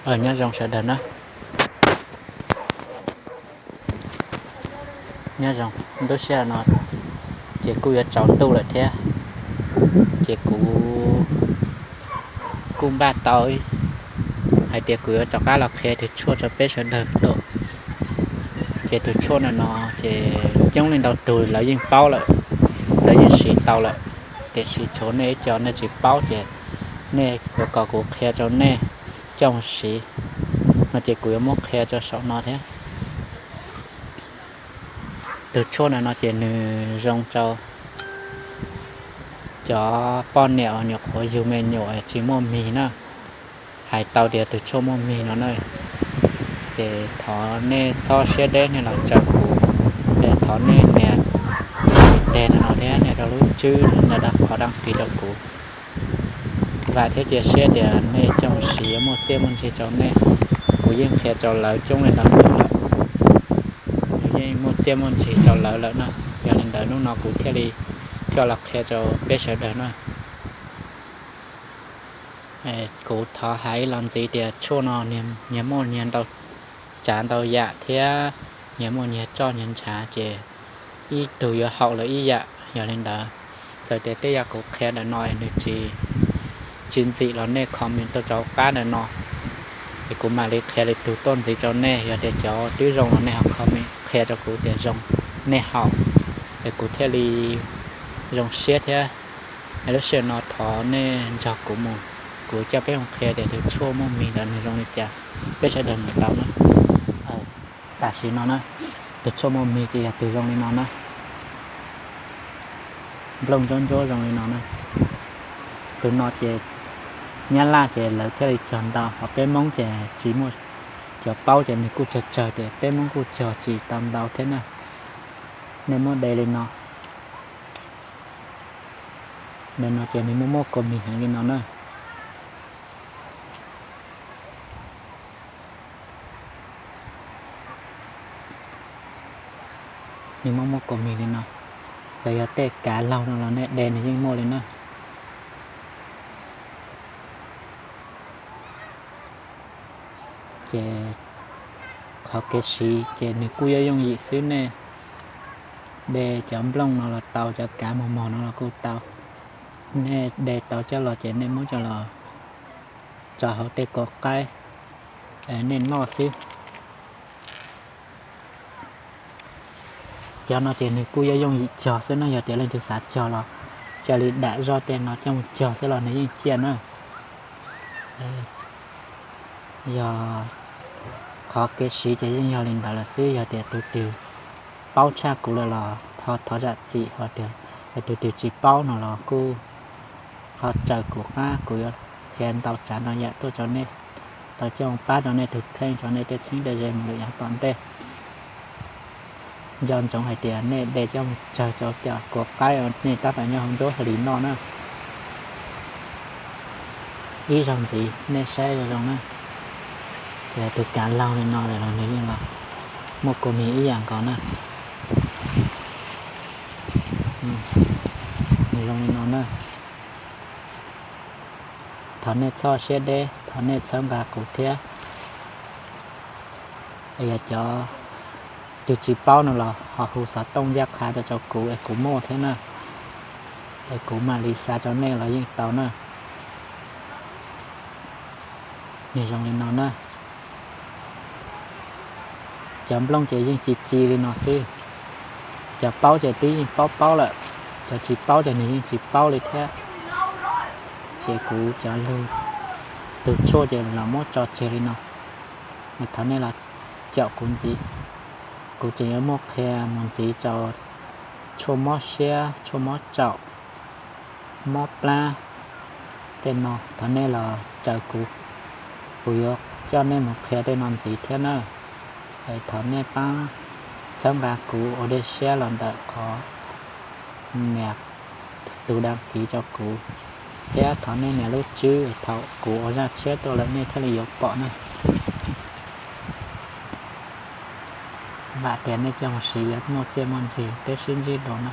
Nyob zoo sawv daws na. Nyob zoo, lub sij hawm no ces kuj yuav tsaus ntuj lawm thiab, ces kuv kuj npaj tau hais tias kuv yuav rov qab los qhia tus tshuaj rau peb sawv daws tau. Ces tus tshuaj no no ces coob leej ntau tus lawv yeej paub lawm, lawv yeej siv tau lawm, tiam sis tshuav nej ib co nej tsis paub ces nej yuav kom kuv qhia rau nej coj mus siv no ces kuv yuav muab qhia rau saum no thiab. Tus tshuaj no no ces nws zoo rau cov poj niam uas nyuam qhuav yug me nyuam tsis muaj mis na. Hais tau tias tus tshuaj muaj mis no na, ces thov nej txhob siab deb nej los raws kuv, es thov nej nias tes no no thiab nias rau lub tswb no da qhov dab kis rau kuv. Vam thiab cia siab tias nej coj mus siv yuav muaj txiaj muaj ntsig rau nej. Kuv yeej qhia rau lawv coob leej ntau tus lawm, nws yeej muaj txiaj muaj ntsig rau lawv lawm na. Yog li ntawd hnub no kuv thiaj li coj los qhia rau peb sawv daws na. Kuv thov hais ib los ntxiv tias tshuaj no nyias muaj nyias ntau tsav ntau yam thiab nyias muaj nyias roj nyias ntshav ces ib tug yuav haum lawm ib yam. Yog li ntawd, txawm tias tej yam kuv qhia ntawm no nws tsis, tsis ntxim los nej comment tuaj rau qab ntawm no, es kuv mam li qhia li tus tuaj ntxiv rau nej. Yog tias cov twb zoo los nej ho comment qhia rau kuv tias zoo, nej haum, es kuv thiaj li zoo siab thiab. Es lub sij hawm no thov nej nrog kuv mus, kuv coj peb mus qhia tias tus tshuaj muaj mis ntawd nws zoo li cas, peb sawv daws mus tau na. Tam sim no na, tus tshuaj muaj mis ces yog tus zoo li no na. Nplooj ntsuab ntsuab zoo li no na. Tus no ces Nyab Laj ces lawv thiaj li cog ntau, ho peb Hmoob ces tsis muaj cov paub ces nws kuj tsawg tsawg ces peb Hmoob kuj cog tsis tau ntau thiab na. Nej muab de li no, de no ces nws muaj muaj kua mis heev li no na. Nws muaj muaj kua mis li no, txawm yog tej kav laug no los nej de nws yeej muaj li na. Ces qhov kev siv ces nws kuj yuav yooj yim xwb, nej de cov nplooj no los tau, cov kav mos mos no los kuj tau. Nej de tau coj los ces nej muab coj los tso hauv tej kua qaib, nej noj xwb. Cov no ces nws kuj yuav yooj yim cog xwb na, yog tias leej twg xav cog los cia li dam zoj tej no coj mus cog xwb los nws yeej ciaj na. Yog qhov kev siv ces yeej yog li ntawd lawm xwb, yog tias tus twg paub tshaj kuv lawm los thov zam txim, ho tias tus twg tsis paub no los kuj ho raws kuv qab, kuv yuav qhia ntau tsav ntau yam tuaj rau nej, tau coj pab rau nej tus kheej, rau nej tej txheeb tej ze mus lawm yav tom ntej. Nco ntsoov hais tias nej de coj mus tsawg rau cov kua qaib uas nej tab tom nyob hauv nruab hlis noj na. Ib zaug ntxiv nej saib zoo zoo na, txawm tus kav laug li no los nws yeej los muaj kua mis ib yam nkaus na. Nws zoo li no na. Thov nej txhob siab deb, thov nej txhawb nqa kuv thiab. Yog cov twg tsis paub no los ho hu xov tooj ncaj qha rau rau kuv es kuv muaj thiab na, es kuv mam li xa rau nej los yeej tau na. Nws zoo li no na. Cov nplooj ces yeej ci ci li no xwb. Cov paub ces twb yeej paub paub lawm, cov tsis paub ces nws yeej tsis paub li thiab. Ces kuv cov lug tus tshuaj ces los muab tso tseg li no. Thov nej los caum kuv ntxiv, kuv tseem yuav muaj qhia mus ntxiv rau tshuaj mob siab, tshuaj mob tsaum, mob plab tej no, thov nej los raws kuv, kuv yuav coj nej mus qhia tej no ntxiv thiab na. Thov nej pab txhawb nqa kuv ua dej siab los ntawm qhov nias tus dag kiv rau kuv, thiab thov nej nias lub tswb thaum kuv ua zaj tshiab tuaj lawm nej thiaj li yuav pom na. Vam tias nej coj mus siv yuav muaj txiaj muaj ntsig, peb sib ntsib dua na.